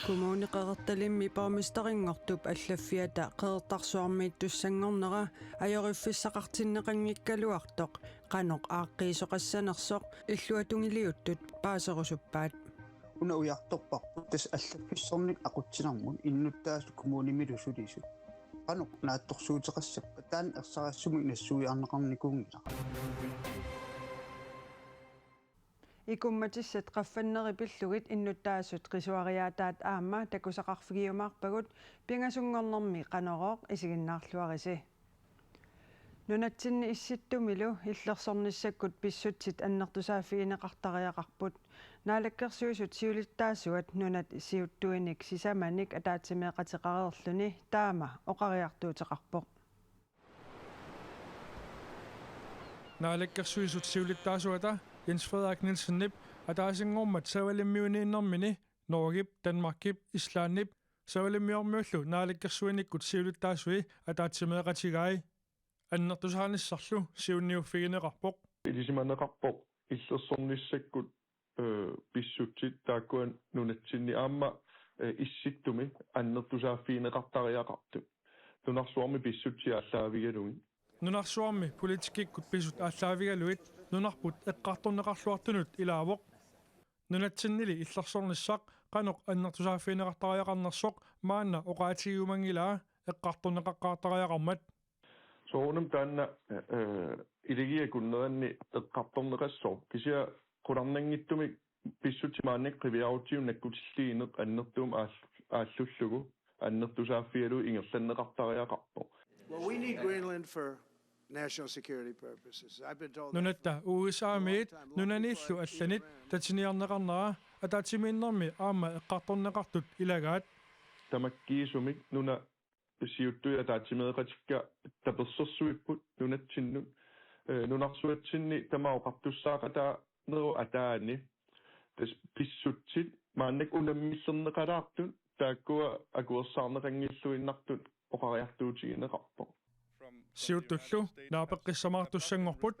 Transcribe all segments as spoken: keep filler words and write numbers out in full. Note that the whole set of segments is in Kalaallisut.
Kommune Qeqertalimmi borgmesterinngortup allaffiata Qeqertarsuarmiittussanngornera ajoriffissaqartinneqanngikkaluartoq qanoq aaqqiisoqassanersoq illuatungiliuttut paaserusuppaat. Una ujartorparput tassa allaffissornikkut aqutsinermut innuttaasut kommunimilu sulisut. Qanoq naatsorsuuteqassappat taanna ersarissumik nassuiarneqarnikuunngilaq. Ikummatissat qaffannerit pillugit innuttaasut qisuariaataat aamma takusaqarfigiumaarpagut, pingasunngornermi Qanorooq isiginnaarluarisi. Nunatsinni Issittumilu illersornissakkut pissutsit annertusaaffigineqartariaqarput. Naalakkersuisut siulittaasuat nunat siuttuinik sisamanik ataatsimeeqateqareerluni taama oqariartuuteqarpoq. Naalakkersuisut siulittaasuata Jens Frederik Nielsenip ataasinngormat Savalimmiuniinnermini Norgep, Danmarkip, Islandip Savalimmiormiullu naalakkersuinikkut siulittaasui ataatsimeeqatigai. Annertusaanissarlu siunniuffigineqarpoq. Ilisimaneqarpoq illersornissakkut, eh, pissutsit taakkua nunatsinni aamma, eh, Issittumi annertusaaffigineqartariaqartut. Nunarsuarmi pissutsit aallaavigalugit. Nunarsuarmi politikkikkut pisut aallaavigalugit nunarput eqqartorneqarluartunut ilaavoq. Nunatsinnili illersornissaq qanoq annertusaaffigineqartariaqarnersoq maanna oqaatigiumanngilaa eqqartorneqaqqaartariaqarmat. Soorunami taanna, eh, ilagiakunneranni eqqartorneqassaaq. Kisianni qularnanngitsumik pissutsit maannakkut qiviarutsigu nakkutilliineq annertuumik aall-, aallullugu annertusaaffigalugu ingerlanneqartariaqarpoq. Well, we need Greenland for national security purposes. I've been told that. Nunatta U S A-miit nunaniillu allanit tatiniarneqarnera ataatsimiinnermi aamma eqqartorneqartut ilagaat. Tamakkiisumik nuna siuttui ataatsimeeqatikka tapersersuipput nunatsinnut, eh, nunarsuatsinni tamaat oqartussaaqataanerup ataani tassa pissutsit maannakkut unammillerneqalaartut taakkua akuersaarneqanngilluinnartut oqariartuutigineqarpoq. Siuttullu naapeqqissamaartussanngorput.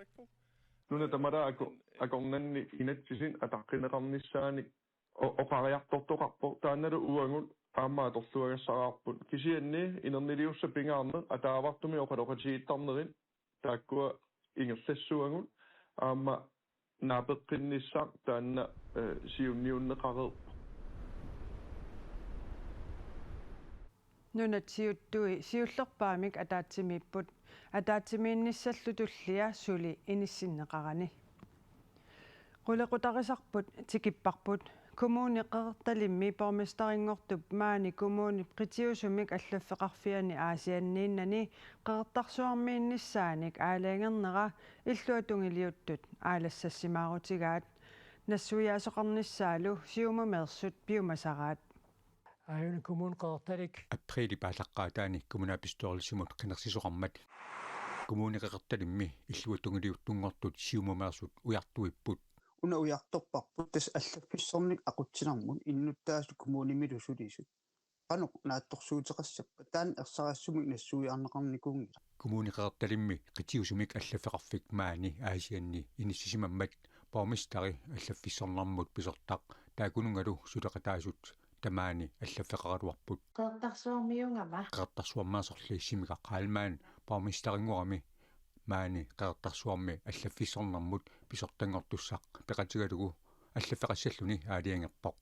Nuna tamalaat ako-, akornanni inatsisit ataqqineqarnissaanik o-, oqariartortoqarpoq, taannalu uagut aamma atorluagassaraarput. Kisianni inerniliussat pingaarneq ataavartumik oqaloqatigiittarnerit taakkua ingerlassuagut aamma naapeqqinnissaq taanna, eh, siunniunneqareerpoq. Nunat siuttui siullerpaamik ataatsimiipput, ataatsimiinnissallu tullia suli inissinneqarani. Qulequtarisarput tikipparput. Kommune Qeqertalimmi borgmesterinngortup maani kommunip qitiusumik allaffeqarfiani Aasianniinnani Qeqertarsuarmiinnissaanik aalajangernera illuatungiliuttut aalassassimaarutigaat. Nassuiaasoqarnissaalu Siumumeersut piumasaraat. Aajuna Kommune Qeqertalik. Aprilip aallaqqaataani kommunalbestyrelsimut qinersisoqarmat Kommune Qeqertalimmi illuatungiliuttunngortut Siumumeersut ujartuipput. Una ujartorparput tassa allaffissornikkut aqutsinermut innuttaasut kommunimilu sulisut. Qanoq naatsorsuuteqassappat taanna ersarissumik nassuiarneqarnikuunngilaq. Kommune Qeqertalimmi qitiusumik allaffeqarfik maani Aasianni inissisimammat borgmesteri allaffissornermut pisortaq taakkununngalu suleqataasut tamaani allaffeqaraluarput. Qeqertarsuarmiuugama. Qeqertarsuarmaasorli Simika Kaalmaan borgmesterinngorami maani Qeqertarsuarmi allaffissornermut pisortanngortussaq peqatigalugu allaffeqassalluni aalajangerpoq.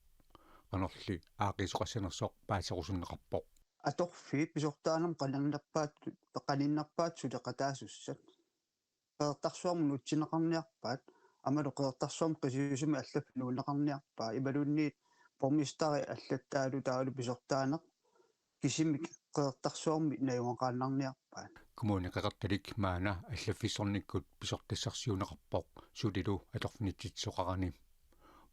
Qanorli aaqqiisoqassanersoq paaserusunneqarpoq. Atorfiit pisortaanermut qaninnerpaat, qaninnerpaat suleqataasussat. Qeqertarsuarmut nuutsinneqarniarpaat, aammalu Qeqertarsuarmi qitiusumik allaffik nuunneqarniarpaat, imaluunniit borgmesteri allattaalu taavalu pisortaaneq kisimik Qeqertarsuarmi najugaqaannarniarpaat. Kommune Qeqertalik maana allaffissornikkut pisortassarsiuunneqarpoq sulilu atorfinitsitsisoqarani.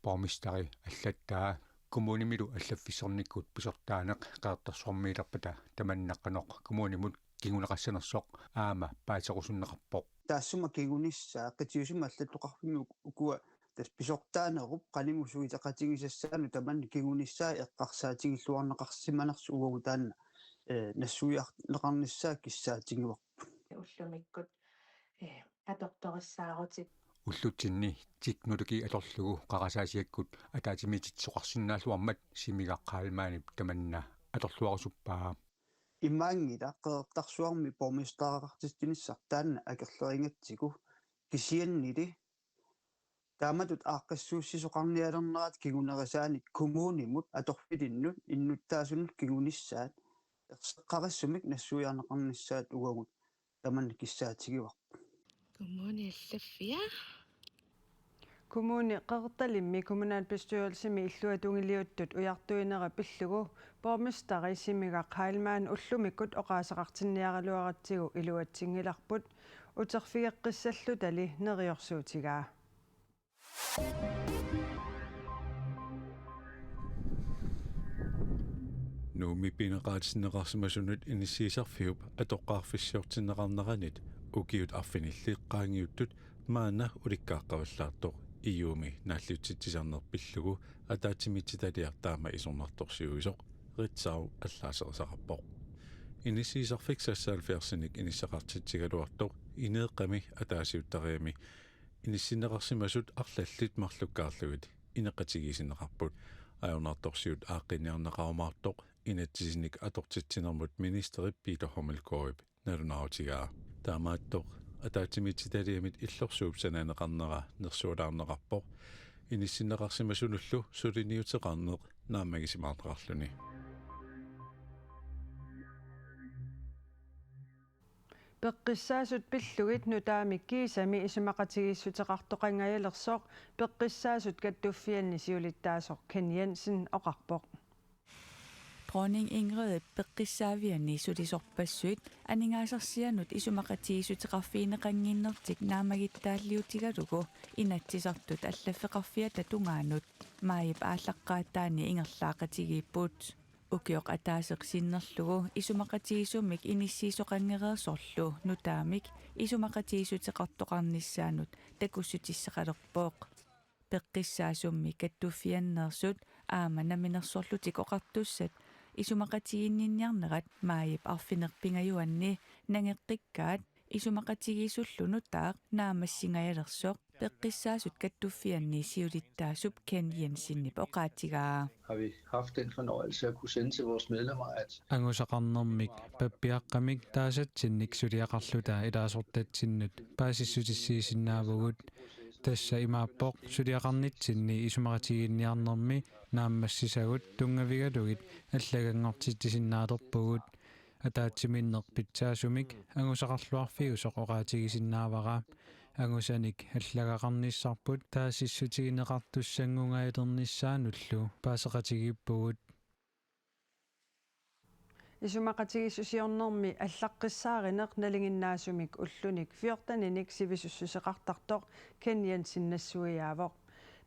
Borgmesteri allattaa kommunimilu allaffissornikkut pisortaaneq Qeqertarsuarmiilerpata tamanna qanoq kommunimut kinguneqassanersoq aamma paaserusunneqarpoq. Taassuma kingunissaa qitiusumik allattoqarfimmi uk-, ukua tassa pisortaanerup qanimut suleqatigisassaanut tamanna kingunissaa eqqarsaatigilluarneqarsimanersoq uagut taanna, eh, nassuiarneqarnissaa kissaatigivarput. Ullumikkut, eh, atortorissaarutit. Ullutsinni teknologi atorlugu qarasaasiakkut ataatsimiititsisoqarsinnaalluarmat Simigaq Heilmannip tamanna atorluarusuppaa. Imaanngilaq Qeqertarsuarmi borgmestereqartitsinissaq taanna akerlerigatsigu, kisiannili taamatut aaqqissuussisoqarnialernerat kingunerisaanik kommunimut atorfilinnut innuttaasunut kingunissaat erseqqarissumik nassuiarneqarnissaat uagut tamanna kissaatigivarput. Kommuni allaffia. Kommuni Qeqertalimmi kommunalbestyrelsimi illuatungiliuttut ujartuinera pillugu borgmesteri Simigaq Heilmann ullumikkut oqaaseqartinniaraluaratsigu iluatsinngilarput, uterfigeqqissallutali neriorsuutigaa. Nuummi pineqaatinneqarsimasunut inissiisarfiup atoqqaarfissiortinneqarneranit ukiut arfinillit qaangiuttut maanna ulikkaaqqavallaartoq E U-mi naalliutsitsisarneq pillugu ataatsimiititaliaq taama isornartorsiuisoq Ritzau allaaserisaqarpoq. Inissiisarfik seksoghalvfjerdsinik inissaqartitsigaluartoq Ineeqqami ataasiuttariami inissinneqarsimasut arlallit marlukkaarlugit ineqatigiissinneqarput. Ajornartorsiut aaqqinniarneqarumaartoq inatsisinik atortitsinermut ministerip Peter Hummelgaardip nalunaarutigaa. Taamaattoq ataatsimiititaliamit illorsuup sananeqarnera nersualaarneqarpoq inissinneqarsimasunullu suliniuteqarneq naammagisimaarneqarluni. Peqqissaasut pillugit nutaamik kiisami isumaqatigiissuteqartoqangajalersoq Peqqissaasut Kattuffianni siulittaasoq Ken Jensen oqarpoq. Dronning Ingridip peqqissaaviani sulisorpassuit aningaasarsianut isumaqatigiissuteqarfigineqannginnertik naammagittaaliutigalugu Inatsisartut allaffeqarfiata tungaanut maajip aallaqqaataani ingerlaaqatigiipput. Ukioq ataaseq sinnerlugu isumaqatigiissumik inissiisoqanngereersorlu nutaamik isumaqatigiissuteqartoqarnissaanut takussutissaqalerpoq. Peqqissaasummi kattuffianneersut aamma Namminersorlutik Oqartussat isumaqatigiinninniarnerat maajip arfineq-pingajuanni nangeqqikkaat isumaqatigiissullu nutaaq naammassinngajalersoq Peqqissaasut Kattuffianni siulittaasup Ken Jensenip oqaatigaa. Har vi haft den fornøjelse at kunne sende til vores medlemmer, at Angusaqarnermik pappiaqqamik taasatsinnik suliaqarluta ilaasortatsinnut paasissutissiisinnaavugut. Tassa imaappoq suliaqarnitsinni isumaqatigiinniarnermi naammassisagut tunngavigalugit allaganngortitsisinnaalerpugut. Ataatsiminneq pitsaasumik angusaqarluarfiusoq oqaatigisinnaavara. Angusanik allagaqarnissarput taasissutigineqartussanngungajalernissaanullu paaseqatigiippugut. Isumaqatigiissusiornermi allaqqissaarineq nalinginnaasumik ullunik fjorteninik sivisussuseqartartoq Ken Jensen nassuiaavoq.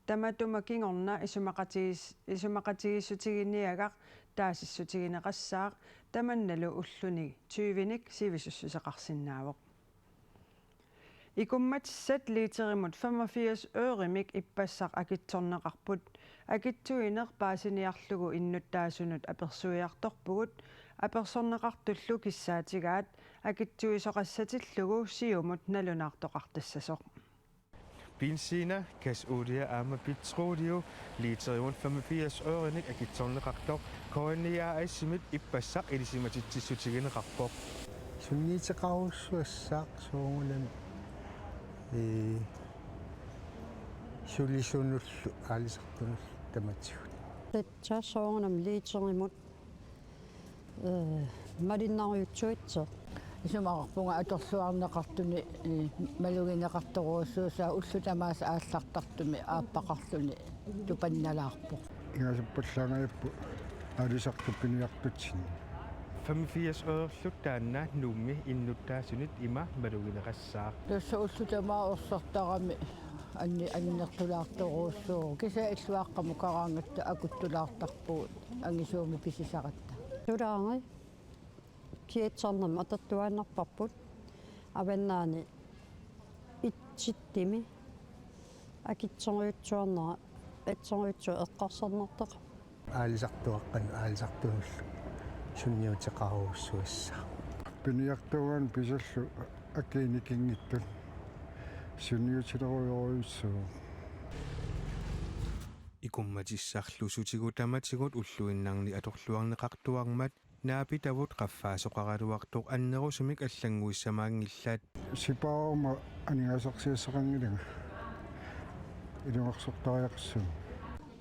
Tamatuma kingorna isumaqatigiis-, isumaqatigiissutiginiagaq taasissutigineqassaaq, tamannalu ulluni tyvenik sivisussuseqarsinnaavoq. Ikummatissat literimut femogfirs ørimik ippassaq akitsorneqarput. Akitsuineq paasiniarlugu innuttaasunut apersuiartorpugut. Apersorneqartullu kissaatigaat akitsuisoqassatillugu siumut nalunaartoqartassasoq. Benzina, gasolie aamma petroliu literimut femogfirs ørinik akitsorneqartoq K N I A/S-imit ippassaq ilisimatitsissutigineqarpoq. Sunniuteqarujussuassaaq soorunami, ee, sulisunullu aalisartunullu tamatigut. Tassa soorunami literimut, ee, malinnarujussuitsoq. Isumaqarpunga atorluarneqartuni, ee, malugineqartorujussuussaaq, ullut tamaasa aallartartumi aappaqarluni tupannalaarpoq. Ingasappallaangajapput aalisartut piniartutsinni. Femogfirs ørillu taanna Nuummi innuttaasunit ima malugineqassaaq. Tassa ullut tamaasa orsartarami anni-, annertulaartorujussuuvoq. Kisianni illuaqqamukaraangatta akuttulaartarpugut angisuumik pisisaratta. Tulaangi kiatsernermi atortuaannarparput, avannaani itsitimi akitsorujussuarnera, akitsorujussuaq eqqarsarnartaqarpoq. Aalisartuaqqanut aalisartunullu sunniuteqarujussuassaaq. Piniartuugaanni pisullu akiinikinngitsut Sunniutilerujorujussuuvoq. Ikummatissarlu sutigut tamatigut ulluinnarni atorluarneqartuarmat naapitavut qaffaasoqaraluartoq annerusumik allannguissamaanngillat. Sipaaruma aningaasarsiassaqanngilanga. Ilungersortariaqassaaq.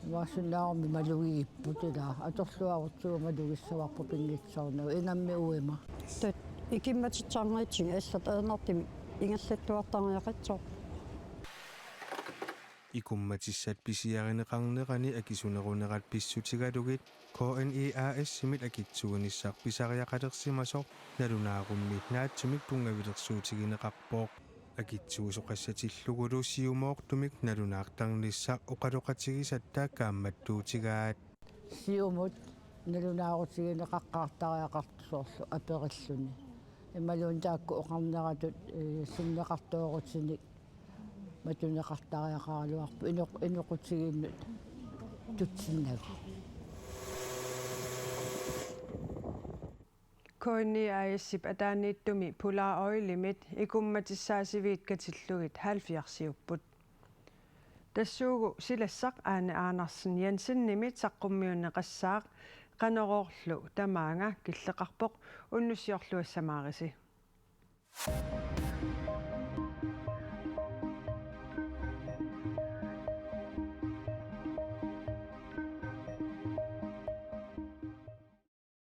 Imaassinnaagummi malugigipput ilaa. Atorluarutsigit malugissavarput pinngitsoornagu. Ingammik uima. Tassa ikummatissarnitsinni allat ajornartumik ingerlattuartariaqassaaq. Ikummatissat pisiarineqarnerani akisunerunerat pissutigalugit K N I A/S-imit akitsuinissaq pisariaqalersimasoq nalunaarummi naatsumik tunngavilersuutigineqarpoq. Akitsuisoqassatillugulu siumoortumik nalunaartarnissaq oqaloqatigisatta kaammattuutigaat. Siumut nalunaarutigineqaqqaartariaqartoq soorlu aperilluni. Imaluunniit taakku oqarneratut, eh, sunneqartoorutinik matuneqartariaqaraluarpoq inoq-, inoqutigiinnut tutsinnagu. K N I A/S-ip ataaniittumi Polar Oilimit ikummatissaasiviit katillugit halvfjerdsiupput. Tassuugu silassaq Ane Andersen Jensenimit saqqummiunneqassaaq, Qanoorlu tamaanga killeqarpoq, unnussiorluassamaarisi.